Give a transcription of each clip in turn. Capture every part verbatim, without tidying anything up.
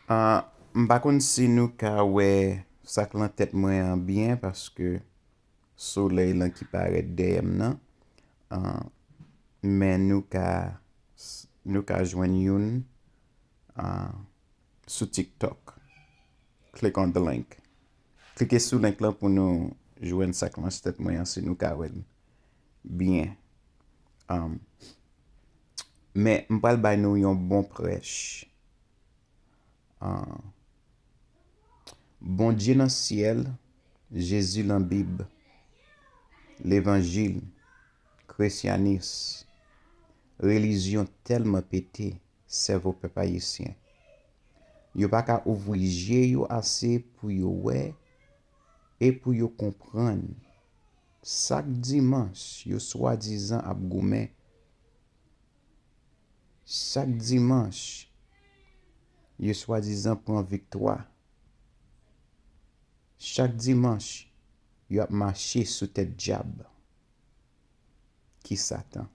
Ah, m pa konn si nou ka wè sa k lan tèt mwen an byen, paske solèy lan ki parèt dèyè m nan. Ah, men nou ka, nou ka jwenn youn, ah, sou TikTok. Click on the link. Klike sou link lan pou nou jwenn sa k lan tèt mwen an, si nou ka wè l byen. Um, men m pral bay nou yon bon prèch. Ah, Bondye nan syèl, Jezi lan Bib, levanjil, kretyanis, relijyon tèlman pete sèvo pèp ayisyen. Yo pa ka ouvri je yo ase pou yo wè e pou yo konprann. Chak dimanch, yo swadizan ap goumen. Chak dimanch, yo swadizan pran viktwa. Chak dimanch, yo ap mache sou tèt dyab, ki Satan.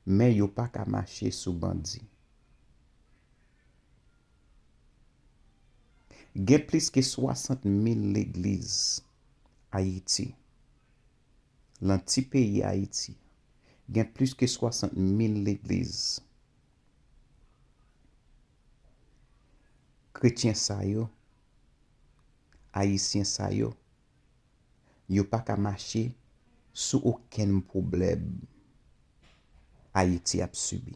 Men yo pa ka mache sou bandi. Gen plis ke swasant mil legliz Ayiti. Lan ti peyi Ayiti, gen plis ke swasant mil legliz. Kretyen sa yo, Ayisyen sa yo, yo pa ka mache sou okenn pwoblèm Ayiti ap sibi.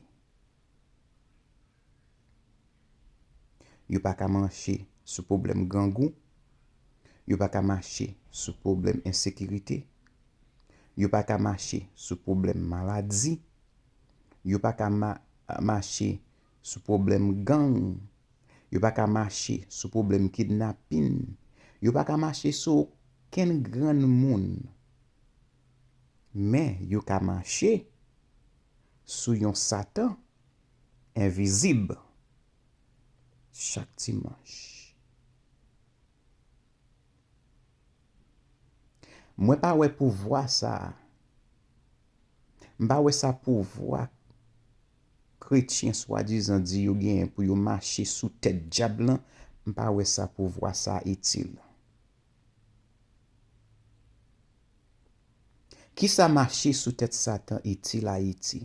Yo pa ka mache sou pwoblèm grangou. Yo pa ka mache sou pwoblèm ensekirite. Yo pa ka mache sou pwoblèm maladi. Yo pa ka ma-, mache sou pwoblèm gang. Yo pa ka mache sou pwoblèm kidnapin. Yo pa ka mache sou okenn granmoun. Men yo ka mache sou yon Satan envizib chak dimanch. Mwen pa wè pouvwa sa a. M pa wè sa pouvwa kretyen swadizan di yo genyen pou yo mache sou tèt dyab lan. M pa wè sa pouvwa sa itil. Kisa mache sou tèt Satan itil Ayiti?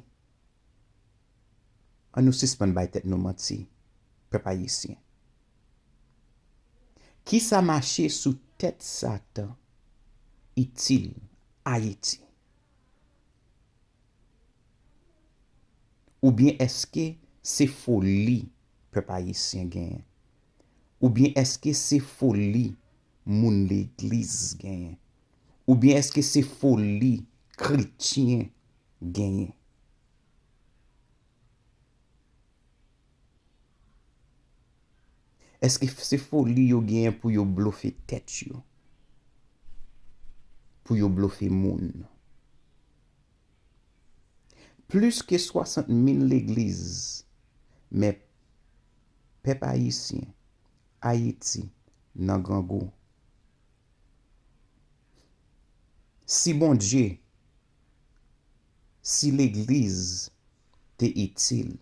An nou sispann bay tèt nou manti, pèp ayisyen. Kisa mache sou tèt Satan itil Ayiti? Oubyen èske se foli pèp ayisyen genyen? Oubyen èske se foli moun legliz genyen? Oubyen èske se foli kretyen genyen? Èske se foli yo genyen pou yo blofe tèt yo? Pou yo blofe moun? Plis ke swasant mil legliz, men pèp ayisyen, Ayiti, nan grangou. Si Bondye, si legliz te itil,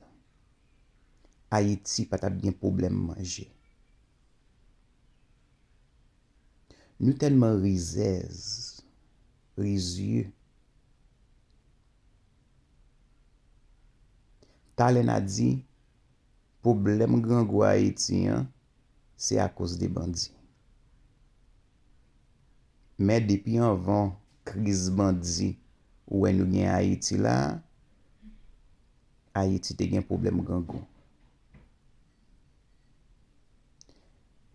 Ayiti pa t ap gen pwoblèm manje. Nou tèlman rizèz, rizye. Talè n a di, pwoblèm grangou Ayiti an, se akoz de bandi. Men depi anvan kriz bandi ou wè nou gen Ayiti la, Ayiti te gen pwoblèm grangou.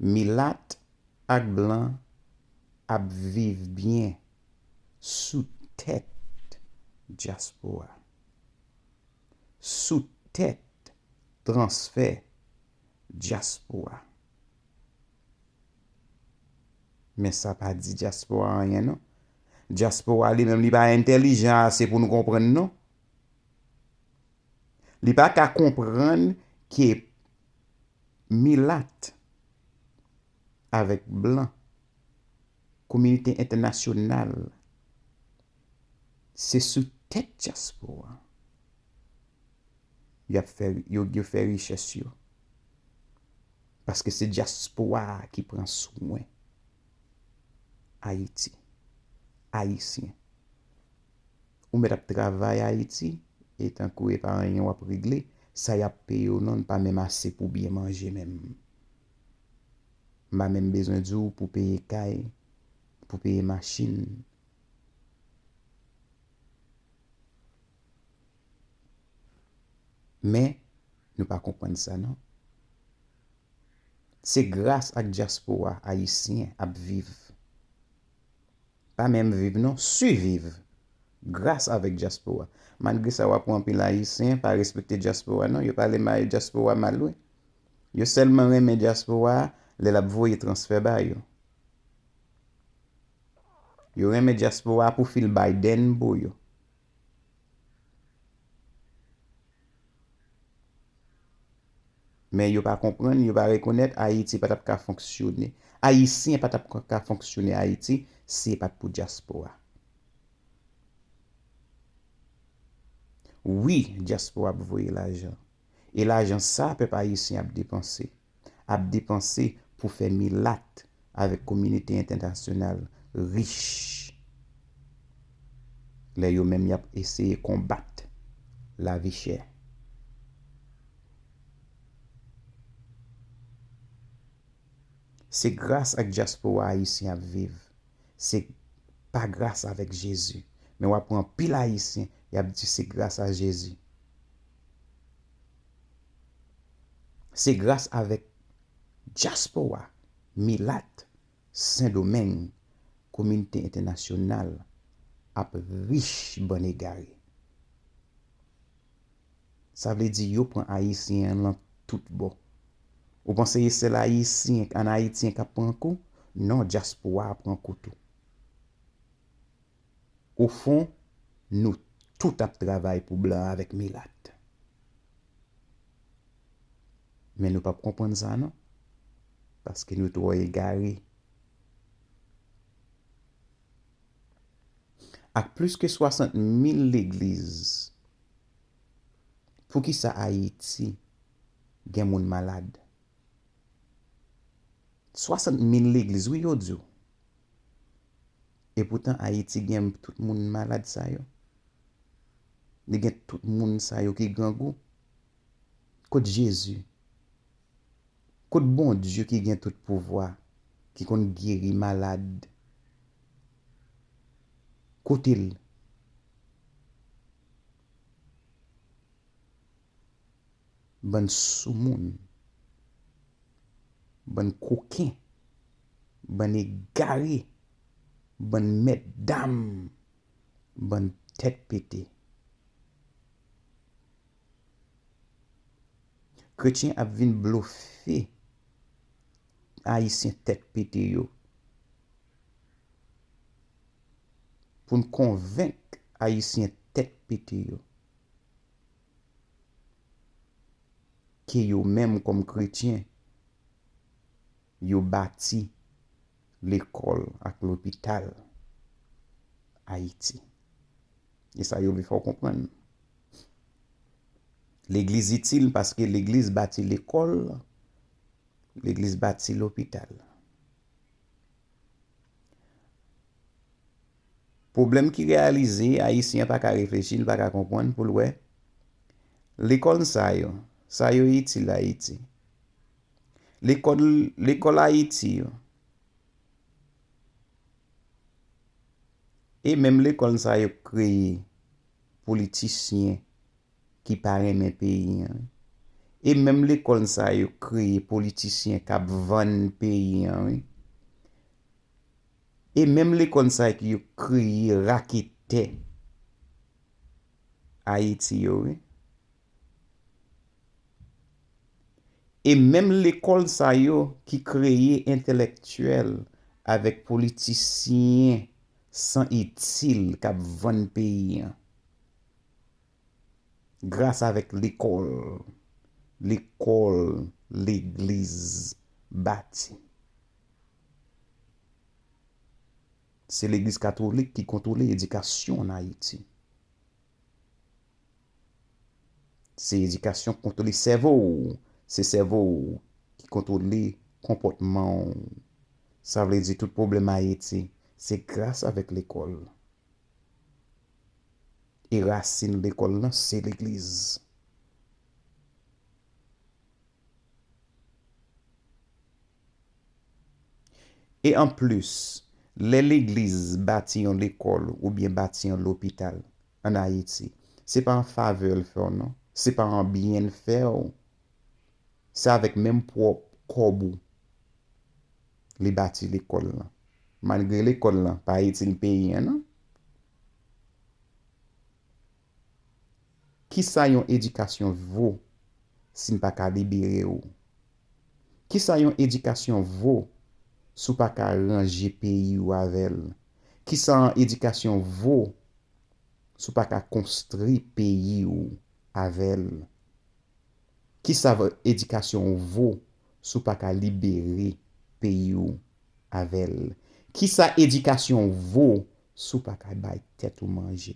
Milat ak blan ap viv byen sou tèt dyaspora, sou tèt transfè dyaspora. Men sa pa di dyaspora anyen non. Dyaspora li menm li pa entèlijan ase pou nou konprann non. Li pa ka konprann ke milat avèk blan, kominote entènasyonal, se sou tèt dyaspora. y ap fè, yo, yo fè richès yo. Paske se dyaspora a ki pran swen Ayiti. Ayisyen. Ou mèt ap travay Ayiti, e tankou e pa anyen w ap regle, sa y ap peye w non, pa menm ase pou byen manje menm. M pa menm bezwen di w pou peye kay, pou peye machin. Men, nou pa konprann sa non. Se gras ak dyaspora ayisyen ap viv. Pa menm viv non, siviv. Gras avèk dyaspora. Malgre sa, w ap wè anpil ayisyen pa respekte dyaspora non. Yo pale mal dyaspora mal wi. Yo sèlman renmen dyaspora a lè l ap voye transfè ba yo. Yo renmen dyaspora a pou fil Biden bo yo. Men yo pa konprann, yo pa rekonèt Ayiti pa t ap ka fonksyone. Ayisyen pa t ap ka fonksyone Ayiti si e pa t pou dyaspora. Wi, dyaspora ap voye lajan. E lajan sa pèp ayisyen ap depanse. Ap depanse pou fè milat avèk kominote entènasyonal rich. Lè yo menm y ap eseye konbat lavi chè. Se gras ak dyaspora ayisyen ap viv. Se pa gras avèk Jezi. Men w ap wè anpil ayisyen, y ap di se gras a Jezi. Se gras avèk dyaspora, milat, Sendomeng, kominote entènasyonal ap rich bann egare. Sa vle di yo pran ayisyen an nan tout bò. Ou panse e sèl ayisyen, ann Ayiti an k ap pran kou? Non, dyaspora a pran kou tou. Ofon, nou tout ap travay pou blan avèk milat. Men nou p ap konprann sa non. Paske nou twò egare. Ak plis ke swasant mil legliz, poukisa Ayiti gen moun malad? Swasant mil legliz, wi, yo di w. Epoutan, Ayiti gen tout moun malad sa yo. Li gen tout moun sa yo ki grangou. Kot Jezi? Kot Bondye ki gen tout pouvwa, ki konn geri malad? Kote l? Bann soumoun, bann koken, bann egare, bann mètdam, bann tèt pete. Kretyen ap vin blofe Ayisyen tèt pete yo pou n konvenk Ayisyen tèt pete yo ke yo menm kòm kretyen, yo bati lekòl ak lopital Ayiti. E sa yo vle fè w konprann. Legliz itil paske legliz bati lekòl, legliz bati lopital. Pwoblèm ki reyalize, Ayisyen an pa ka reflechi, li pa ka konprann pou l wè. Lekòl sa yo, sa yo itil Ayiti. Lekòl, lekòl Ayiti yo. E menm lekòl sa yo kreye politisyen ki pa renmen peyi an. E menm lekòl sa yo kreye politisyen k ap vann peyi an, wi. E menm lekòl sa yo kreye raketè Ayiti yo, wi. E menm lekòl sa yo ki kreye entèlektyèl avèk politisyen san itil k ap vann peyi an. Gras avèk lekòl, lekòl, legliz bati. Se legliz katolik ki kontwole edikasyon ann Ayiti. Se edikasyon k kontwole sèvo w. Se sèvo w ki kontwole konpòtman w. Sa vle di tout pwoblèm Ayiti, se gras avèk lekòl. E rasin lekòl lan, se legliz. E anplis, lè legliz bati yon lekòl oubyen bati yon lopital ann Ayiti, se pa an favè l fè w non, se pa an byen l fè w. Se avèk menm pwòp kòb ou li bati lekòl lan. Malgre lekòl lan pa itil peyi an non. Kisa yon edikasyon vo si n pa ka libere w? Kisa yon edikasyon vo si w pa ka ranje peyi w avè l? Kisa yon edikasyon vo si w pa ka konstwi peyi w avè l? Kisa edikasyon w vo si w pa ka libere peyi w avè l? Kisa edikasyon w vo si w pa ka bay tèt ou manje?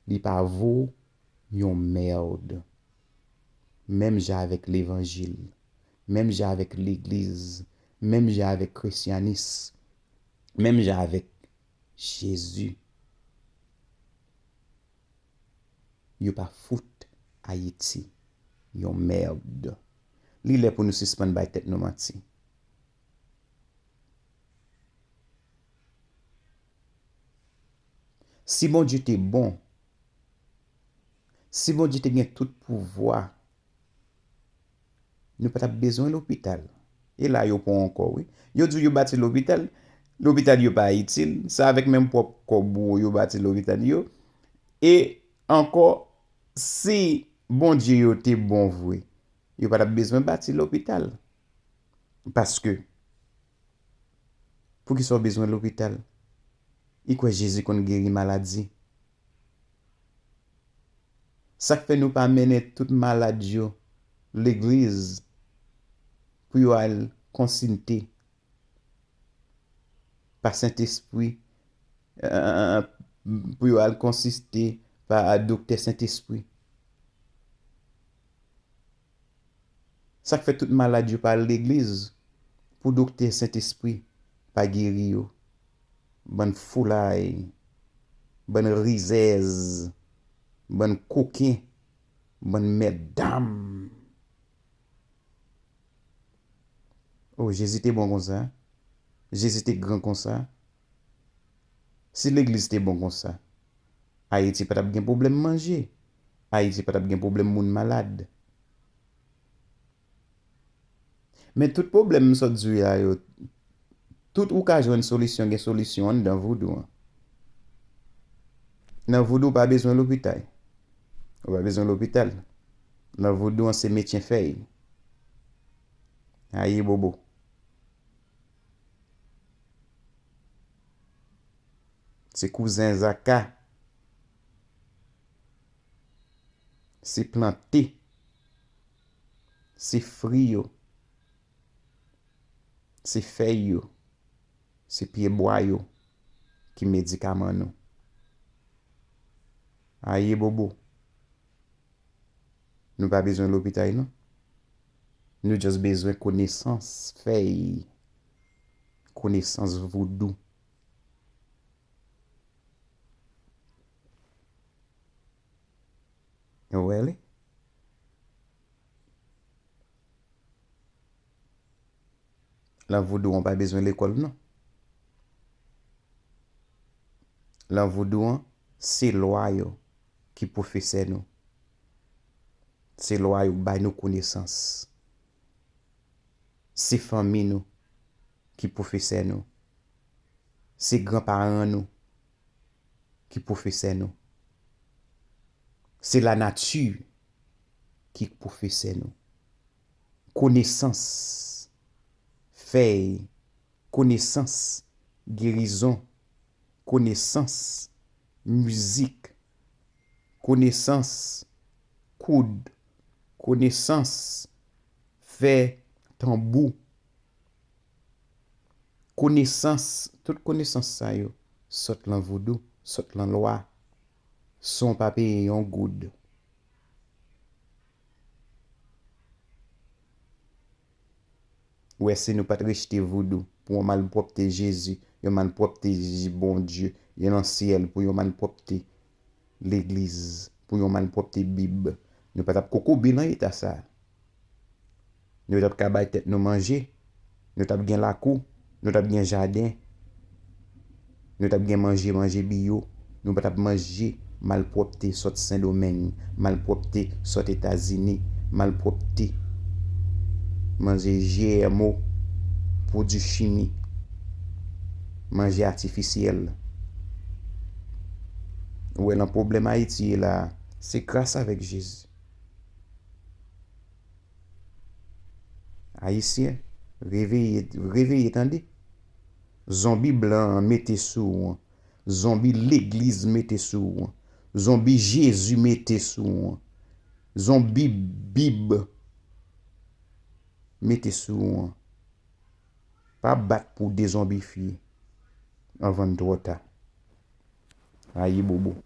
Li pa vo yon mèd. Menm jan avèk levanjil, menm jan avèk legliz, menm jan avèk kresyanis, menm jan avèk Jezi. Yo pa fout Ayiti yon mèd. Li lè pou nou sispann bay tèt nou manti. Si Bondye te bon, si Bondye te gen tout pouvwa, nou pa t ap bezwen lopital. E la yo pran ankò, wi. Yo di w yo bati lopital, lopital yo pa itil, se avèk menm pwòp kòb ou yo bati lopital yo. E ankò, si Bondye yo te bon vre, yo pa t ap bezwen bati lopital. Paske, poukisa w bezwen lopital? Li kwè Jezi konn geri maladi. Sa k fè nou pa mennen tout malad yo legliz pou yo al konsilte pa Sentespri, pou yo al konsilte pa doktè Sentespri? Sa k fè tout malad yo pa al legliz pou doktè Sentespri pa geri yo? Bann foulay, bann rizèz, bann koken, bann mètdam. O, Jezi te bon konsa. Jezi te gran konsa. Si legliz te bon konsa, Ayiti pa t ap gen pwoblèm manje. Ayiti pa t ap gen pwoblèm moun malad. Men tout pwoblèm m sot di w la yo, tout ou ka jwenn solisyon, gen solisyon anndan voudou an. Nan voudou ou pa bezwen lopital. Ou pa bezwen lopital. Nan voudou an se metyen fèy. Ayi bobo. Se kouzen zaka. Se plante. Se fri yo. Se fèy yo. Se pyebwa yo ki medikaman nou. Ayi bobo. Nou pa bezwen lopital non. Nou just bezwen konesans fèy, konesans voudou. Ou wè li? Lan voudou an pa bezwen lekòl non. Lan voudou an, se lwa yo ki pwofesè nou. Se lwa yo k bay nou konesans. Se fanmi nou ki pwofesè nou. Se granparan nou ki pwofesè nou. Se lanati ki pwofesè nou. Konesans fèy, konesans gerizon, konesans mizik, konesans koud, konesans fè tanbou. Konesans, tout konesans sa yo sot lan voudou, sot lan lwa. San w pa peye yon goud. Ou wè, si nou pa t rejte vodou pou yon malpwòpte Jezi, yon malpwòpte Bondye, yon nan syèl pou yon malpwòpte legliz, pou yon malpwòpte Bib, nou pa t ap kokobe nan eta sa a. Nou t ap ka bay tèt nou manje, nou t ap gen lakou, nou t ap gen jaden, nou t ap gen manje, manje biyo, nou pa t ap manje malpwòpte sòt Sendomeng, malpwòpte sòt Etazini, malpwòpte manje G M O, pwodui chimi, manje atifisyèl. Ou wè, nan pwoblèm Ayiti ye la a, se gras avèk Jezi. Ayisyen, reveye, reveye tande. Zonbi blan an mete sou ou an. Zonbi legliz mete sou ou an. Zonbi Jezi mete sou ou an. Zonbi Bib mete sou ou an. Pa bat pou dezonbifye anvan l twò ta. Ayibobo.